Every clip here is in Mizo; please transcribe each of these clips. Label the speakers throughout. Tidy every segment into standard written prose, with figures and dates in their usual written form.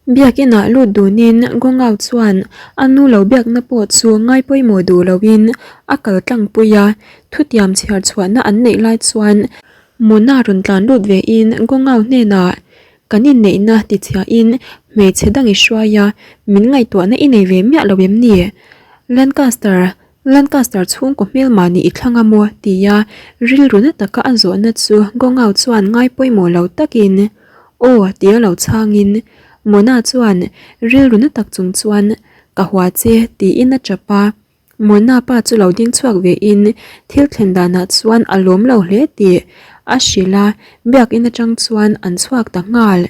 Speaker 1: Biakinah lut dunin Gongau chuan a nu lo biakna pawh chu ngai pawimawh duh loin a kal tlangpui a, thutiam chhiar chhuahna an neih lai chuan Mona rawn tlan lut vein Gongau hnenah Kan inneihna tichhiahin hmeichhe dang i hruai a, min ngaihtuahna i nei ve miah lo em ni? Lancaster Lancaster chhungkaw hmelmah nih i thlang a maw? tia rilru na taka a zawhna chu Gongau chuan ngai pawimawh lo takin Aw tia lo chhangin Mona chuan rilru na tak chung chuan Ka hua che tiin a tap a. Mona pa chu lo ding chhuak vein thil thlen danah chuan a lawm lo hle tih a hrilh a, biakin atang chuan an chhuak ta nghal.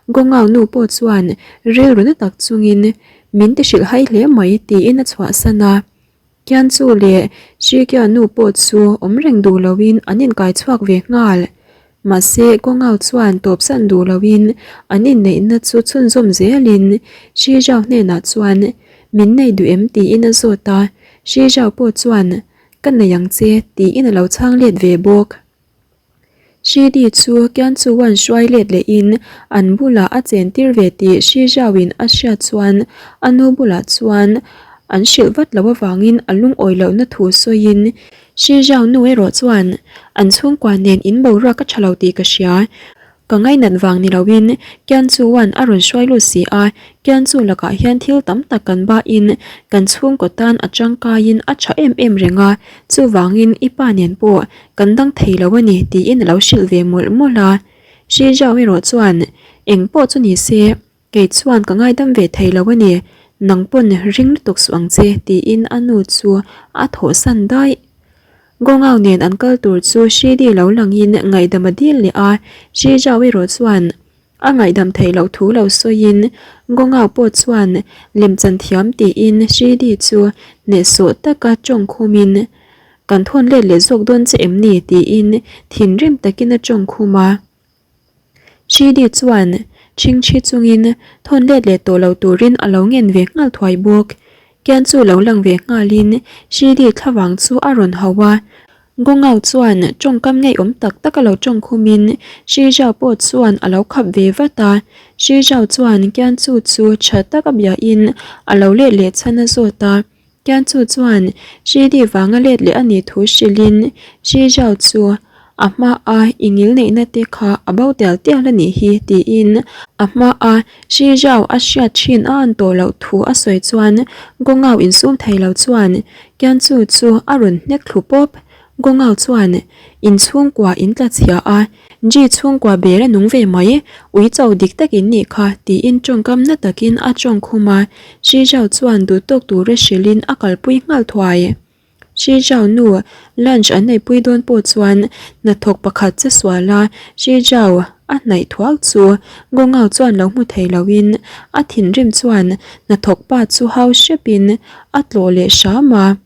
Speaker 1: Gongau nu pawh chuan rilru na tak chungin Min ti hrilh hai hle mai tiin a chhuahsan a. Kianchu leh Hrikia nu pawh chu awm reng duh loin an inkai chhuak ve nghal. Mahse Gongau chuan tawpsan duh loin an inneihna chu chhunzawm zelin Hri Zhao hnenah chuan min nei duh em tiin a zawt a, Hri Zhao pawh chuan ka nei ang che tiin a lo chhang let ve bawk. Shidi chu Kianchuan hruai let lehin an bulah a chentir ve tih Shi Zhaoin a hriat chuan a nu bulah chuan an hrilh vat loh avangin a lungawi lohna thu sawiin Shi Zhao nu erawh chuan an chhungkua nen in boruak a tha lo tih ka hria. Ka ngainat vang ni loin Kianchuan a rawn hruai lut si a, Kianchu lakah hian thil tam tak kan bahin kan chhungkaw tan a tangkaiin a tha em em reng a, chuvangin i pa nen pawh kan dang thei lo a ni tiin a lo hrilh ve mawlh mawlh a. Shi Zhao erawh chuan eng pawh chu ni se, kei chuan ka ngaidam ve thei lo a ni, nang pawn ring lutuk suh ang che tiin a nu chu a thawhsan daih. Gongau nen an kal tur chu Shidi lo langin ngaihdam a dil leh a, Shi Zhao erawh chuan a ngaihdam theih loh thu lo sawiin Gongau pawh chuan lemchan thiam tiin Shidi chu hnehsawh taka tawng khumin Kan thawn let leh zawk dawn che em ni? tiin thinrim takin a tawng khum a. Shidi chuan chhingchhi chungin thawn let leh tawh lo turin a lo ngen ve nghal thuai bawk. Kian chu lo lang ve nghalin Shidi thlavang chu a rawn hauh a. Gongao chuan tawngkam ngeiawm tak tak a lo tawng khumin Shi Zhao pawh chuan a lo khap ve vat a. Shi Zhao chuan Kian chu chu tha tak a biahin a lo let leh chhan a zawt a. Kianchu chuan Shidi vanga let leh a nih thu hrilhin Shi Zhao chu a hmaa i ngil neihna te kha a bo tial tial a nih hi tiin a hmaa Shi Zhao a hriat thin a an tawh loh thu a sawi chuan Gongao insum thei lo chuan Kianchu chu a rawn hnek thlu pawp. Gongao chuan inchhungkua in tla chhia a. Ji chhungkua ber a nung ve mai, ui cho dik tak in nih kha, tiin tawngkam na takin a tawng khum a. Shi Zhao chuan duh tawk tura hrilhin a kalpui nghal thuai. Shi Zhao nu lunch an neihpui dawn pawh chuan hnathawk pakhat che sual a, Shi Zhao a hnaih thuak chu Gongao chuan lo hmu thei loin a thinrim chuan hnathawk pa chu hau hrepin a tlawh leh hram a.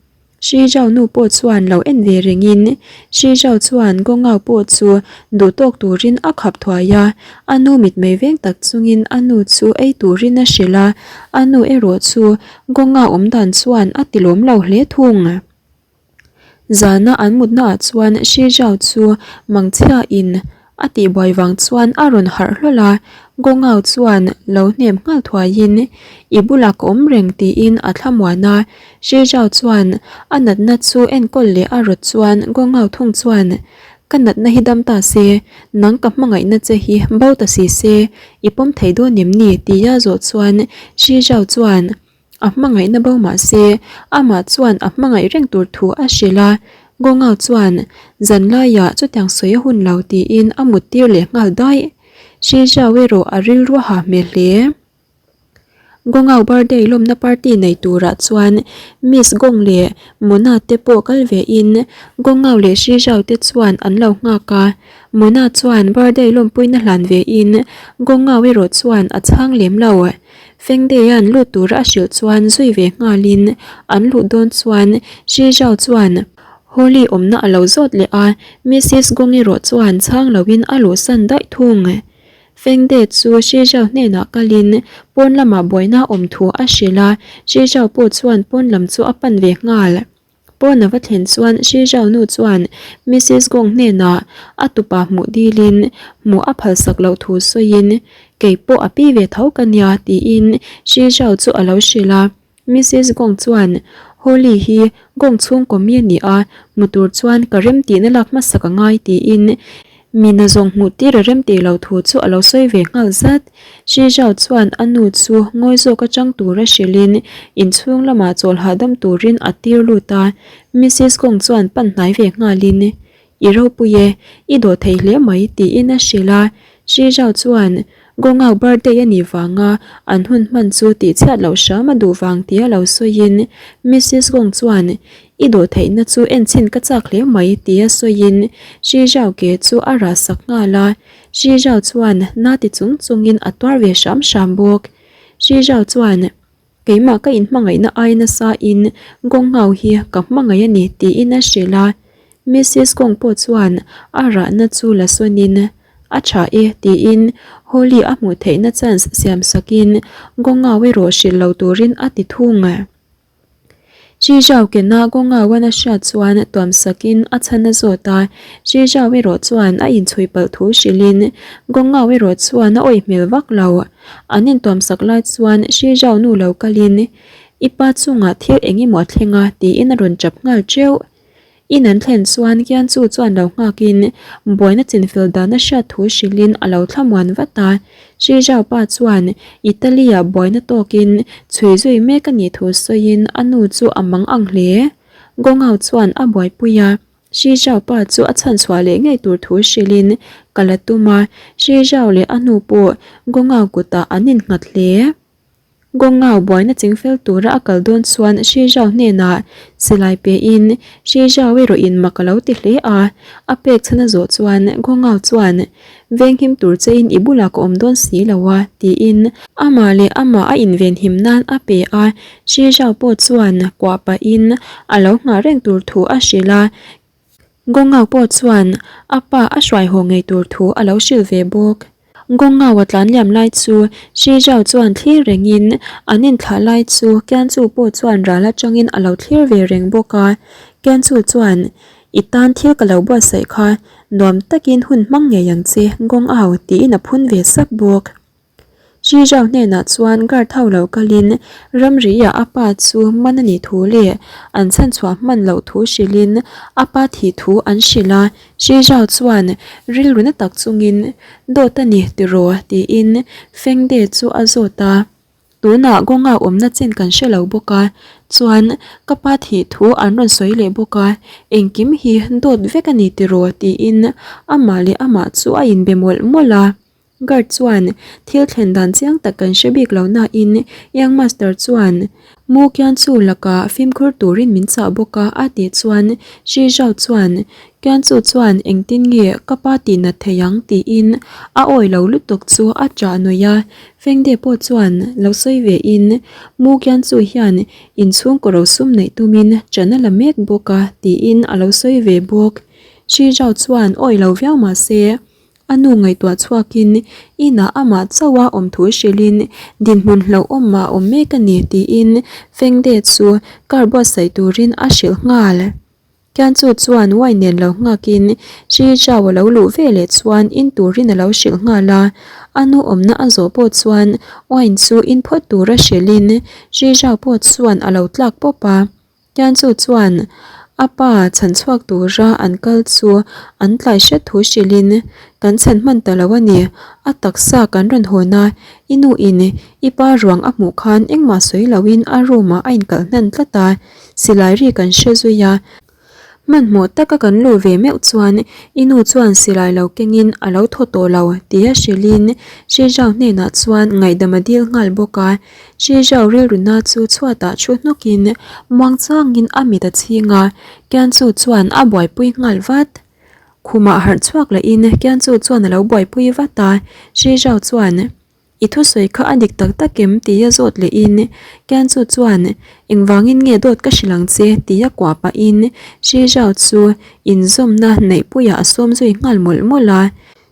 Speaker 1: Shi Zhao nu pawh chuan lo en ve rengin Shi Zhao chuan Gongao pawh chu duh tawk turin a khap thuai a, a nu mitmei veng tak chungin a nu chu ei turin a hrilh a, a nu erawh chu Gongao awm dan chuan a ti lawm lo hle thung. Zana an mutna ah chuan Shi Zhao chu mangchhia in A tihbuai vang chuan a rawn harh hlawl a, Gongao chuan lo hnem nghal thuaiin I bulah ka awm reng tiin a thlamuan a, Shi Zhao chuan a natna chu enkawl leh a rawt chuan Gongao thung chuan Ka natna hi dam ta se, nang ka hmangaihna che hi bo ta si se, i pawm thei dawn em ni? tia zawh chuan Shi Zhao chuan A hmangaihna bo mah se, amah chuan a hmangaih reng tur thu a hrilh a, Gongao chuan zan laiah chutiang sawi a hun lo tiin a mut tir leh nghal daih. Shi Zhao erawh a rilru a hah hmel hle. Gongao birthday lawmna party nei turah chuan Miss Gong leh Mona te pawh kal vein Gongao leh Shi Zhao te chuan an lo nghak a, Mona chuan birthday lawmpuina hlan vein Gongao erawh chuan a chhang lem lo. Fengdeia'n lut tura a hrilh chuan zui ve nghalin an luh dawn chuan Shi Zhao chuan Holly awmna a lo zawt leh a, Missis Gong erawh chuan chhang loin a luhsan daih thung. Fengdei chu Shi Zhao hnenah kalin pawn lamah buaina awm thu a hrilh a, Shi Zhao pawh chuan pawn lam chu a pan ve nghal. Pawn a va thlen chuan Shi Zhao nu chuan Missis Gong hnenah a tupa hmuh dilin hmuh a phalsak loh thu sawiin, Kei pawh a pi ve tho ka nia tiin Shi Zhao chu a lo hrilh a. Missis Gong chuan Holly hi Gong chhungkaw mi a ni a, hmu tur chuan ka remtihna lak hmasak a ngai tiin Mina zawng hmuh tir a rem tih lo thu chu a lo sawi ve nghal zat. Shi Zhao chuan a nu chu ngawi zawk atang tura hrilhin inchhung lamah chawl hahdam turin a tir lut a. Missis Gong chuan pan hnai ve nghalin, I ropui e, i dawh thei hle mai tiin a hrilh a. Shi Zhao chuan Gongau birthday a nih vanga an hun hman chu tihchhiat loh hram a duh vang tia lo sawiin Missis Gong chuan I dawh theihna chu enchhin ka chak hle mai tia sawiin Shi Zhao ke chu a rah sak nghal a, Shi Zhao chuan na ti chung chungin a tuar ve hram hram bawk. Shi Zhao chuan Keimah ka inhmangaihna ai nasa in Gong Ngau hi ka hmangaih a ni tiin a hrilh a. Missis Gong pawh chuan a rahna chu la sawnin a tha e tiin Holly a hmuh theihna chance siam sakin Gong Ngau erawh hrilh lo turin a ti thung. Shi Zhao kena Gong Ngauan a hriat chuan tuam sakin a chhan a zawt a, Shi Zhao erawh chuan a inchhui palh thu hrilhin Gong Ngau erawh chuan a awih hmel vak lo. An intuamsak lai chuan Shi Zhao nu lo kalin, I pa chungah thil eng emaw a thleng a, tiin a rawn chap nghal teuh. In an thlen chuan Kian Chu chuan lo nghakin buaina chinfel dan a hriat thu hrilhin a lo thlamuan vat a. Shi Zhao pa chuan Italy-ah buaina tawkin chhui zui mek a nih thu sawiin a nu chu a mang ang hle. Gongao chuan a buaipui a. Shi Zhao pa chu a chhanchhuah leh ngei tur thu hrilhin ka la tum a, Shi Zhao leh a nu pawh Gongao kutah an innghat hle. Gongao buaina chingfel tura a kal dawn chuan Shi Zhao hnenah silai pein Shi Zhao erawh in mak a lo ti hle a, a pek chhan a zawh chuan Gongao chuan Venghim tur chein i bulah ka awm dawn si lo a, tiin amah leh amah a invenhim nan a pe a, Shi Zhao pawh chuan kuah pahin a lo nghah reng tur thu a hrilh a, Gongao pawh chuan a pa a hruai haw ngei tur thu a lo hrilh ve bawk. Gongao a tlan liam lai chu Shi Zhao chuan thlir rengin an inthlah lai chu Kianchu pawh chuan ral atangin a lo thlir ve reng bawk a, Kianchu chuan I tan thil ka lo buatsaih kha nuam takin hun hmang ngei ang che, Gong Au, tiin a phun ve sap bawk. Shi Zhao hnenah chuan guard ho lo kalin ramri-ah a pa chu man a nih thu leh an chhanchhuah hman loh thu hrilhin a pa thih thu an hrilh a. Shi Zhao chuan rilru na tak chungin, Dawt a ni tiraw? tiin Feng De chu a zawt a. Tunah Gonga awmna chin kan hre lo bawk a, chuan ka pa thih thu an rawn sawi leh bawk a, engkim hi dawt vek a ni tiraw tiin amah leh amah chu a inbe mawlh mawlh a. Guard chuan thil thlen dan chiang tak kan hre bik lo nain Young Master chuan Mu Kianchu lakah fimkhur turin min chah bawk a a tih chuan Shi Zhao chuan Kianchu chuan engtin nge ka pa tih nat thei ang tiin a awi lo lutuk chu a chah nuih a. Fengde pawh chuan lo sawi ve in, Mu Kianchu hian inchhungkaw rosum neih tumin ṭan a la mek bawk a tiin a lo sawi ve bawk. Shi Zhao chuan awi lo viau mah se, a nu ngaihtuah chhuakin inah amah chauh a awm thu hrilhin dinhmun hlauhawm a awm mek a ni tiin Fengde chu car buatsaih turin a hrilh nghal. Kianchu chuan wine nen lo nghakin Shi Zhao a lo luh ve leh chuan in turin a lo hrilh nghal a, a nu awmna a zawh pawh chuan wine chu in phawt tura hrilhin Shi Zhao pawh chuan a lo tlak pawp a. Kianchu chuan a pa chhan chhuak tura an kal chu an tlai hret thu hrilhin Kan chhan hman ta lo a ni, a taksa kan rawn hawn a, i nu in i pa ruang a hmuh khan engmah sawi loin a room ah a inkalh hnan tlat a, Silai ri kan hre zui a, hmanhmawh taka kan luh ve meuh chuan i nu chuan silai lo kengin a lo thaw tawh lo tia hrilhin Shi Zhao hnenah chuan ngaihdam a dil nghal bawk a. Shi Zhao rilruna chu chhuatah thu hnawkin muangchangin a mit a chhing a, Kian Chu chuan a buaipui nghal vat. Khumah harh chhuak lahin Kian Chu chuan a lo buaipui vat a, Shi Zhao chuan I thusawi kha a dik tak tak em? tia zawt lehin Kianchu chuan Engvangin nge dawt ka hrilh ang che? tia kuah pahin Shi Zhao chu inzawmna neihpuiah a sawm zui nghal mawlh mawlh a.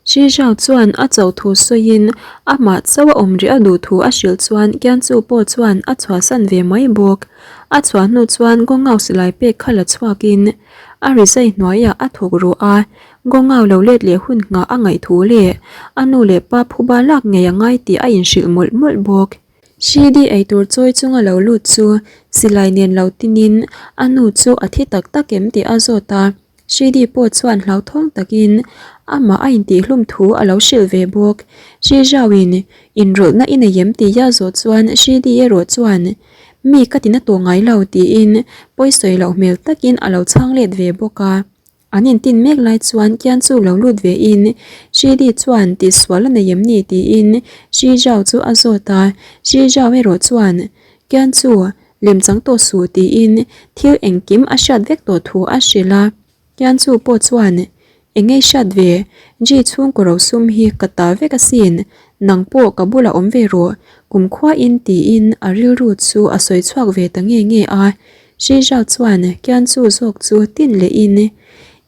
Speaker 1: Shi Zhao chuan a chauh thu sawiin amah chauh a awm rih a duh thu a hrilh chuan Kianchu pawh chuan a chhuahsan ve mai bawk. A chhuah hnu chuan Gongao silai pek kha la chhuakin a rizai hnuaiah a thawk ruh a, Gongao lo let leh hun nghah a ngaih thu leh a nu leh pa phuba lak ngei a ngai tih a inhrilh mawlh mawlh bawk. Shidi eitur chawi chunga lo lut chu silai nen lo tinin a nu chu a thi tak tak em tih a zawt a. Shidi pawh chuan hlauthawng takin amah a intihhlum thu a lo hrilh ve bawk. Shi Zhao-in inrawlhna i nei em tih a zawh chuan Shidi erawh chuan mi ka tina tawh ngai lo tiin pawisawi loh hmel takin a lo chhang let ve bawk a. An intin mek lai chuan Kian chu lo lut ve in Shidi chuan tihsual a nei em ni tiin Shi Zhao chu a zawt a. Shi Zhao erawh chuan Kian chu Lem chang tawh suh tiin thil engkim a hriat vek tawh thu a hrilh a. Kian chu pawh chuan, Eng ei hriat ve, Ji chhungkaw rosum hi ka ta vek asin, nang pawh ka bulah awm ve rawh, kumkhuain tiin a rilru chu a sawi chhuak ve ta nge nge a. Shi Zhao chuan Kian chu zawk chu tin lehin,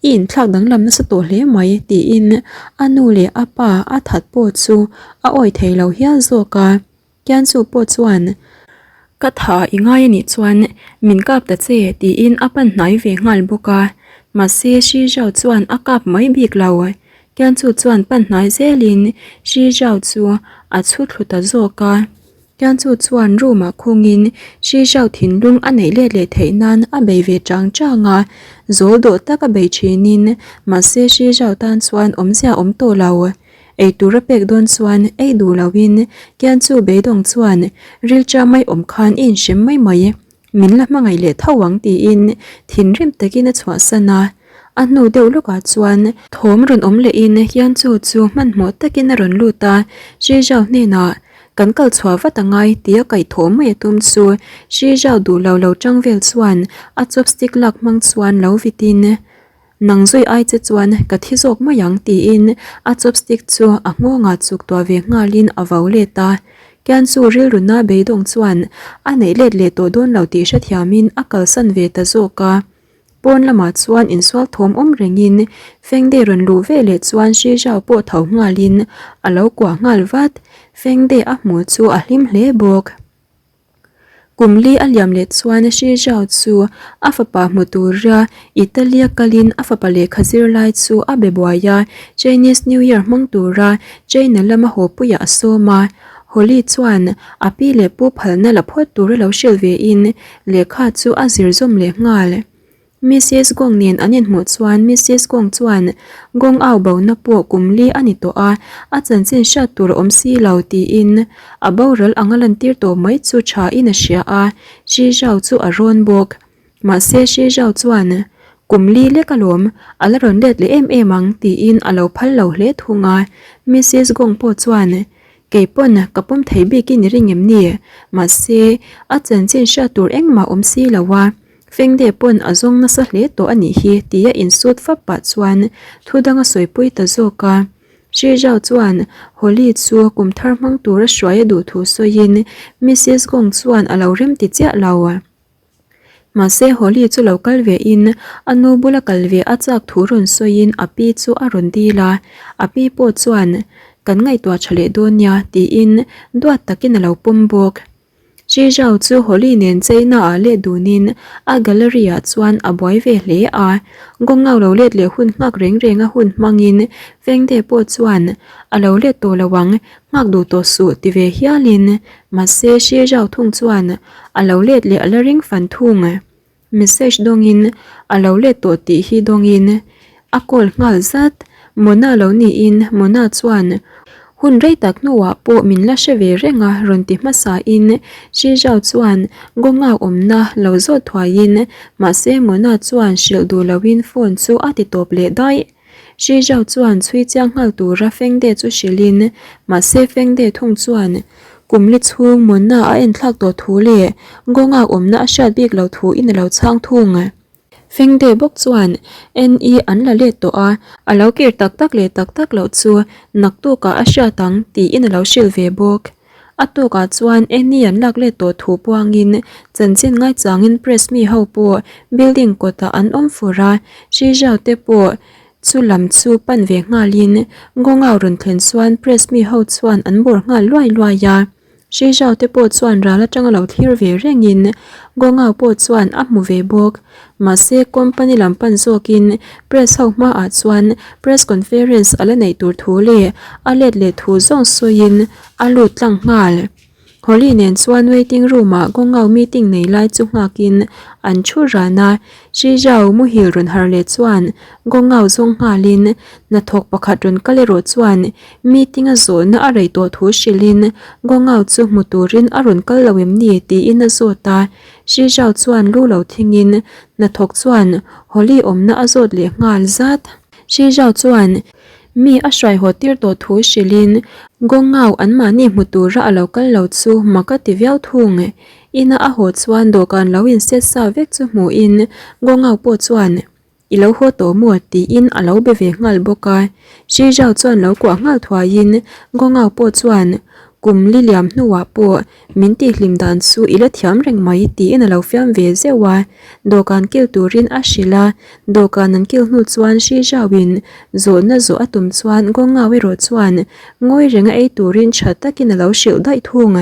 Speaker 1: I inthlak danglam nasa tawh hle mai tiin a nu leh a pa a that pawh chu a awi thei lo hial zawk a. Kiansu pawh chuan, Ka tha i ngai a nih chuan min kap ta che tiin a pan hnai ve nghal bawk a. Mahse Shi Zhao chuan a kap mai bik lo. Kiansu chuan pan hnai zelin Shi Zhao chu a chhu thlu ta zawk a. Kiansu chuan room ah khungin Shi Zhao thinlung a neih let leh theih nan a bei ve chang chang a. Zawl dawh tak a bei thinin mahse Shi Zhao tan chuan awmzia awm tawh lo. Ei tur a pek dawn chuan ei duh loin Kian chu beidawng chuan rilṭa mai awm khan i inhrem mai mai, min la hmangaih leh tho ang tiin thinrim takin a chhuahsan a. A hnu deuh lawkah chuan thawm rawn awm lehin Kian chu chu hmanhmawh takin a rawn lut a, Shi Zhao hnenah kan kal chhuah vat a ngai tia kaihthawh mai a tum chu Shi Zhao duh lo lo ṭang vel chuan a chopstick lak hmang chuan lo vitin Nang zui ai che chuan ka thi zawk mai ang tiin a chopstick chu a nghawngah chuk tuah ve nghalin a vau let a. Kian chu rilruna beidawng chuan a neih let leh tawh dawn lo tih hrethiamin a kalsan ve ta zawk a. Pawn lamah chuan insual thawm awm rengin Fengde rawn luh ve leh chuan Shi Zhao pawh tho nghalin a lo kuah nghal vat. Fengde a hmuh chu a hlim hle bawk. Kum li a liam leh chuan Shi Zhao chu a fapa hmu tura Italy-a kalin a fapa lehkha zir lai chu a be buai a, Chinese New Year hmang tura China lama haw puiah a sawm a. Holly chuan a pi leh pu phalna la phawt tura lo hrilh vein lehkha chu a zir zawm leh nghal. Missis Gong nen an inhmuh chuan Missis Gong chuan Gong au bona pawh kum li a ni tawh a, a chanchin hriat tur a awm si lo tiin a boral anga lantir tawh mai chu tha in a hria a, Shi Zhao chu a rawn bawk. Mahse Shi Zhao chuan Kum li lek alawm, a la rawn let leh em em ang tiin a lo phal lo hle thung a, Missis Gong pawh chuan Kei pawn ka pawm thei bikin i ring em ni? Mahse a chanchin hriat tur engmah awm si lo a. Fengde pawn a zawng nasa hle tawh a nih hi tia insut fap pah chuan thu dang a sawipui ta zawk a. Shi Zhao chuan Holly chu kum thar hmang tura hruai a duh thu sawiin Missis Gong chuan a lo remti chiah lo. Mahse Holly chu lo kal ve in a nu bula kal ve a chak thu rawn sawiin a pi chu a rawn dil a, a pi pawh chuan kan ngaihtuah tha leh dawn nia tiin duat takin a lo pawm bawk. Shi Zhao chu Holly nen China ah let dunin a gallery ah chuan a buai ve hle a, Gongao lo let leh hun nghak reng reng a hun hmangin Fengde pawh chuan a lo let tawh lo ang, nghak duh tawh suh ti ve hialin mahse Shi Zhao thung chuan a lo let leh a la ring fan thung. Message dawngin a lo let tawh tih hi dawngin a call nghal zat. Mona lo niin Mona chuan hun rei tak hnuah pawh min la hre ve reng a rawn ti hmasa in Shi Zhao chuan Gonga awmna lo zawt thuaiin mahse Mona chuan hrilh duh loin phone chu a ti tawp leh daih. Shi Zhao chuan chhui chiang nghal tura Fengde chu hrilhin mahse Fengde thung chuan kum li chhung Mona a enthlak tawh thu leh Gonga awmna a hriat bik lo thu in a lo chhang thung. Fengde bawk chuan NE an la let tawh a, a lo kir tak tak leh tak tak loh chu naktukah a hriat ang tiin a lo hrilh ve bawk. A tukah chuan NE an lak let tawh thu puangin chanchin ngaichangin press mi ho pawh building kawtah an awm fur a, Shi Zhao te pawh. Chu lam chu pan ve nghalin Gongao rawn thlen chuan press mi ho chuan an bawr nghal luai luai a. Hrizau te pawh chuan ral atanga lo thlir ve rengin Gongao pawh chuan a hmu ve bawk. Mahse company lam pan zawkin press ho hmaah chuan press conference a la neih tur thu leh a let leh thu zawng sawiin a lut tlang nghal. Holly nen chuan waiting room ah Gongao meeting nei lai chu nghakin an thu ran a, Shizhao muhil rawn harh leh chuan Gongao zawng nghalin hnathawk pakhat rawn kal erawh chuan meeting a zawhna a rei tawh thu hrilhin Gongao chu hmu turin a rawn kal lo em ni tiin a zawt a, Shizhao chuan lu lo thingin hnathawk chuan Holly awmna a zawt leh nghal zat. Shizhao chuan Mi a hruai haw tir tawh thu hrilhin Gongao anmahni hmu tura a lo kal lo chu mak a ti viau thung. Ina a haw chuan dawhkan lo inset sa vek chu hmuhin Gongao pawh chuan I lo haw tawh maw? tiin a lo be ve nghal bawk a. Shizhao chuan lo kuah nghal thuaiin Gongao pawh chuan Kum li liam hnuah pawh Min tihhlim dan chu i la thiam reng mai tiin a lo fiam ve zeuh a, dawhkan kil turin a hrilh a, dawhkan an kil hnu chuan Shi Zhao-in zawhna zawh a tum chuan Gongao erawh chuan ngawi renga ei turin tha takin a lo hrilh daih thung.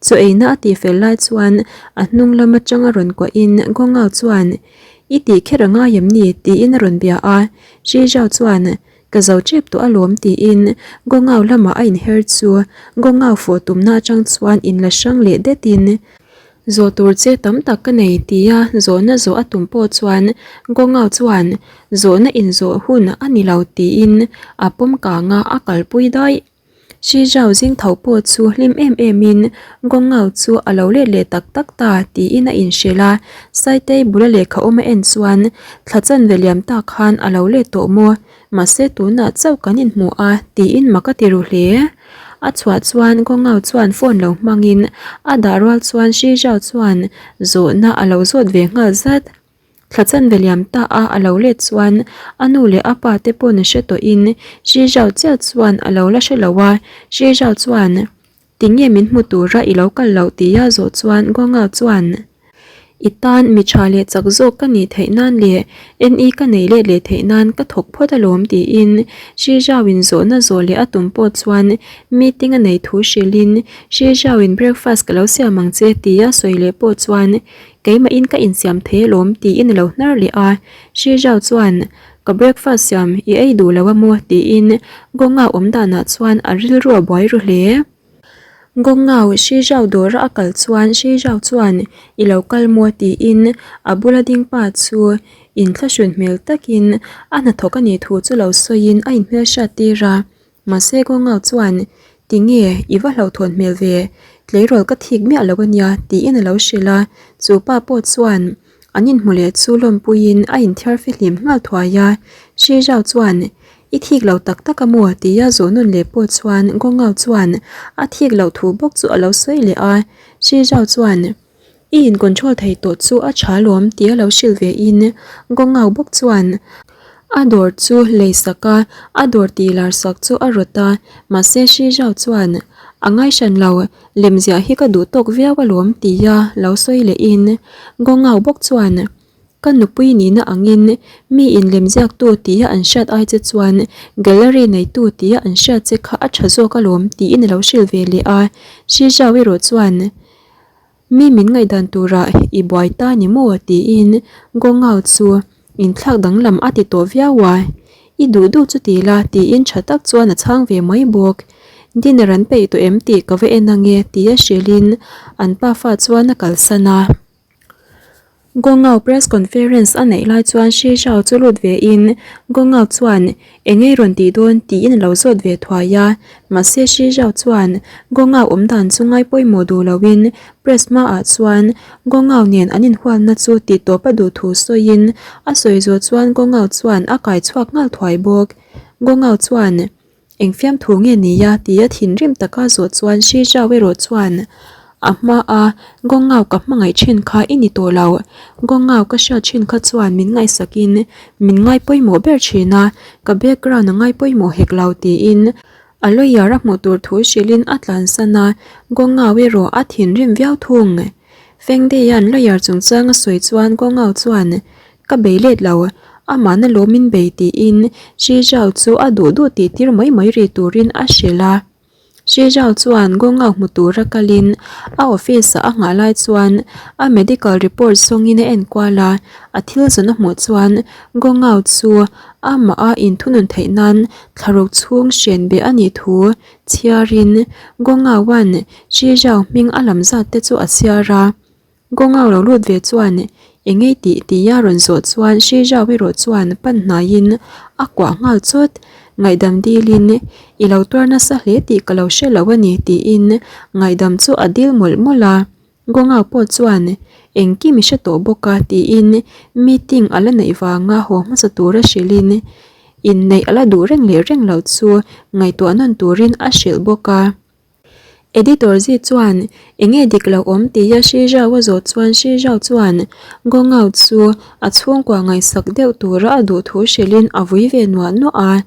Speaker 1: Chaw eina a tihfel lai chuan a hnung lam atanga rawn kuahin Gongao chuan I tih kher a ngai em ni? tiin a rawn bia a, Shi Zhao chuan Ka zo tep tawh alawm tiin Gongao lamah a inher chu Gongao fawh tumna atang chuan inla hrang leh detin zawh tur che tam tak ka nei tia zawhna zawh a tum pawh chuan Gongao chuan zawhna inzawh hun a ni lo tiin a pawm kanga a kalpui daih. Shi Zhao zing tho pawh chu hlim em em in Gongao chu a lo let leh tak tak ta tiin a inhrilh a, Saitei bula lehkha awm a en chuan thla chanve liam tak khan a lo let tawh maw, mahse tunah chauh kan inhmu a tiin mak a ti ru hle. A chhuah chuan Gongao chuan phone lo hmangin a dah rual chuan Shi Zhao chuan zawhna a lo zawt ve nghal zat. Thla chanve liam ta a a lo let chuan a nu leh a pa te pawn a hre tawhin Shi Zhao chiah chuan a lo la hre lo a, Shi Zhao chuan Tinge min hmu tura i lo kal loh tia zawh chuan Guangao chuan I tan mi tha leh chak zawk ka nih theih nan leh NE ka nei let leh theih nan ka thawk phawt alawm tiin Shi Zhao in zawhna zawh leh a tum pawh chuan meeting a nei thu hrilhin Shi Zhao in breakfast ka lo siam ang che tia sawi leh pawh chuan Keimahin ka insiam thei alawm tiin a lo hnar leh a, Shi Zhao chuan Ka breakfast siam i ei duh lo a maw? tiin Gongao awm danah chuan a rilru a buai ru hle. Gongao Shi Zhao dawra a kal chuan Shi Zhao chuan I lo kal maw? tiin a bula ding pa chu inthlahrun hmel takin a hnathawk a nih thu chu lo sawiin a inhmelhriat tir a. Mahse Gongao chuan, Tinge, i va hlauhthawn hmel ve, tleirawl ka thik miah lo ania, tiin a lo hrilh a. Chu pa pawh chuan an inhmu leh chu lawmpuiin a inthiar fihlim nghal thuai a. Shi Zhao chuan, I thik lo tak tak a maw? tia zawh nawn leh pawh chuan Gongao chuan a thik loh thu bawk chu a lo sawi leh a. Shi Zhao chuan, I in control thei tawh chu a tha lawm tia lo hrilh ve in Gongao bawk chuan a dawr chu lei sak a, a dawr tih lar sak chu a rawt a, mahse Shi Zhao chuan a ngaihran lo, lemziah hi ka duh tawk viau alawm tia lo sawi leh in Gongao bawk chuan Ka nupui nihna angin mi in lemziaktu tia an hriat ai che chuan gallery neitu tia an hriat che kha a tha zawk alawm tiin a lo hrilh ve leh a, Shi Zhao erawh chuan Mi min ngaihdan turah i buai ta ni maw? tiin Gongao chu inthlak danglam a ti tawh viau a, I duh duh chu ti la tiin tha tak chuan a chhang ve mai bawk. Dinner an peih tawh em tih ka va en ange tia hrilhin an pafa chuan a kalsan a. Gongao press conference a neih lai chuan Shi Zhao chu lut ve in Gongao chuan eng ei rawn tih dawn tiin a lo zawt ve thuai a, mahse Shi Zhao chuan Gongao awm dan chu ngai pawimawh duh lo in press hmaah chuan Gongao nen an inhualna chu tih tawp a duh thu sawiin a sawi zawh chuan Gongao chuan a kai chhuak nghal thuai bawk. Gongao chuan. Eng fiamthu nge nia tia thinrim taka zawh chuan Shi Zhao erawh chuan a hma a Gongao ka hmangaih thin kha i ni tawh lo. Gongao ka hriat thin kha chuan min ngaihsakin min ngai pawimawh ber thin a, ka background a ngai pawimawh hek lo tiin a lawyer a hmuh tur thu hrilhin a tlansan a, Gongao erawh a thinrim viau thung. Feng Deia'n lawyer chungchang a sawi chuan Gongao chuan Ka bei let lo. Amahna lawmin bei tiin Shi Zhao chu a duh duh tih tir mai mai ri turin a hrilh a. Shi Zhao chuan Gongao hmu tura kalin a office ah a nghah lai chuan a medical report zawngin a enkual a, a thil zawn a hmuh chuan Gongao chu amah a inthunun theih nan thlaruk chhung hren beh a nih thu chhiarin Gongaoan Shi Zhao hming a lam zat te chu a chhiar a. Gongao lo lut ve chuan eng ei tih tia rawn zawh chuan Shi Zhao erawh chuan pan hnaiin a kuah nghal chawt. Ngaihdam dilin i lo tuar nasa hle tih ka lo hre lo a ni tiin ngaihdam chu a dil mawlh mawlh a. Gongao pawh chuan engkim i hre tawh bawk a tiin meeting a la neih vanga haw hmasa tura hrilhin inneih a la duh reng leh reng loh chu ngaihtuah nawn turin a hrilh bawk a. Editor Zi chuan enge dik lo awm tia Shi Zhao a zawh chuan Shi Zhao chuan Gongao chu a chhungkua ngaihsak deuh tura a duh thu hrilhin a vui ve nuah nuah a.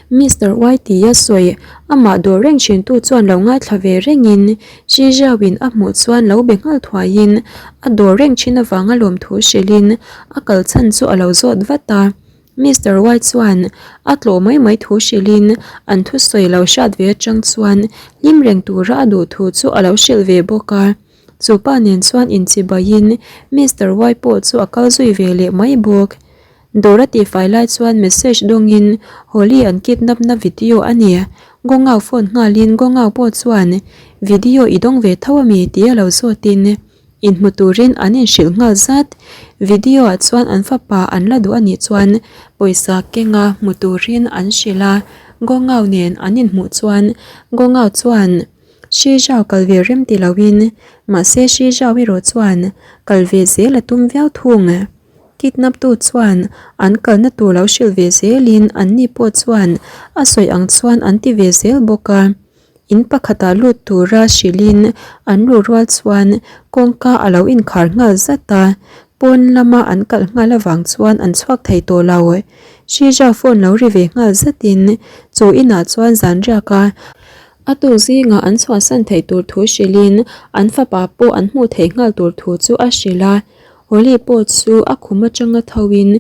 Speaker 1: Mister Y tia sawi amah dawr reng thintu chuan lo ngaithla ve rengin Shi Zhao in a hmuh chuan lo be nghal thuaiin a dawr reng thin avanga lawmthu hrilhin a kal chhan chu a lo zawt vat a. Mister Y chuan a tlawh mai mai thu hrilhin an thusawi lo hriat ve atang chuan hlim reng tura a duh thu chu a lo hrilh ve bawk a. Chu pa nen chuan inchibaiin Mister Y pawh chu a kal zui ve leh mai bawk. Dawr a tihfai lai chuan message dawngin Holly an kidnap na video a ni. Gongao phone nghalin Gongao pawh chuan video i dawng ve tho ami tih a lo zawtin Inhmu turin an inhrilh nghal zat. Video ah chuan an fapa an la duh a nih chuan pawisa kenga hmu turin an hrilh a, Gongao nen an inhmuh chuan Gongao chuan Shi Zhao kal ve rem ti loin mahse Shi Zhao erawh chuan kal ve zel a tum viau thung. Kidnap tu chuan an kalna tur lo hrilh ve zelin anni pawh chuan a sawi ang chuan an ti ve zel bawk a. In pakhatah lut tura hrilhin an luh rual chuan kawngka a lo inkhar nghal zat a, pawn lama an kalh nghal avang chuan an chhuak thei tawh lo. Shija phone lo ri ve nghal zatin chu inah chuan zan riak a, a tuk zingah an chhuahsan theih tur thu hrilhin an fapa pawh an hmuh theih nghal tur thu chu a hrilh a, Holly pawh chu a khum atanga thoin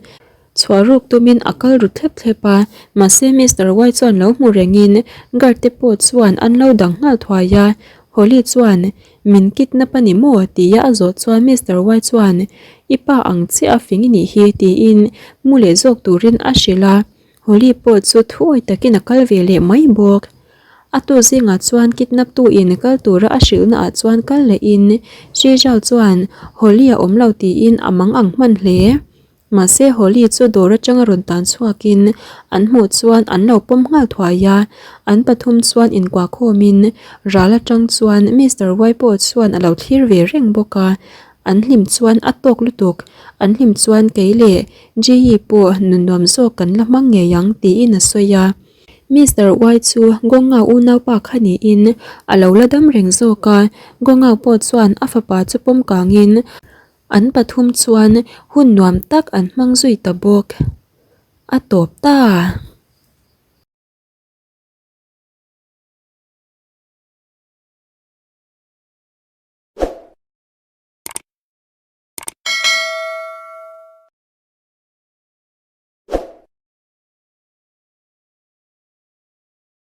Speaker 1: Chhuah ruk tumin a kal ru thlep thlep a, mahse Mister Y chuan lo hmu rengin guard te pawh chuan an lo dang nghal thuai a. Holly chuan, Min kidnap a ni maw? tia a zawh chuan Mister Y chuan, I pa ang chiah a fing i nih hi tiin mu leh zawk turin a hrilh a. Holly pawh chu thuawi takin a kal ve leh mai bawk. A tu zingah chuan kidnap tu in kal tura a hrilhna ah chuan kal lehin Shi Zhao chuan Holly a awm lo tiin a mang ang hman hle. Mahse Holly chu dawr atanga rawn tan chhuakin an hmuh chuan an lo pawm nghal thuai a, an pathum chuan inkuah khawmin ral atang chuan Mister Y pawh chuan a lo thlir ve reng bawk a, an hlim chuan a tawk lutuk, an hlim chuan kei leh Jee pawh nun nuam zawk kan la hmang ngei ang tiin a sawi a. Mister Y chu Gongao unaupa kha niin a lo la dam reng zawk a, Gongao pawh chuan a fapa chu pawm kangin An pathum chuan hun nuam tak an hmang zui ta bawk. A tawp ta.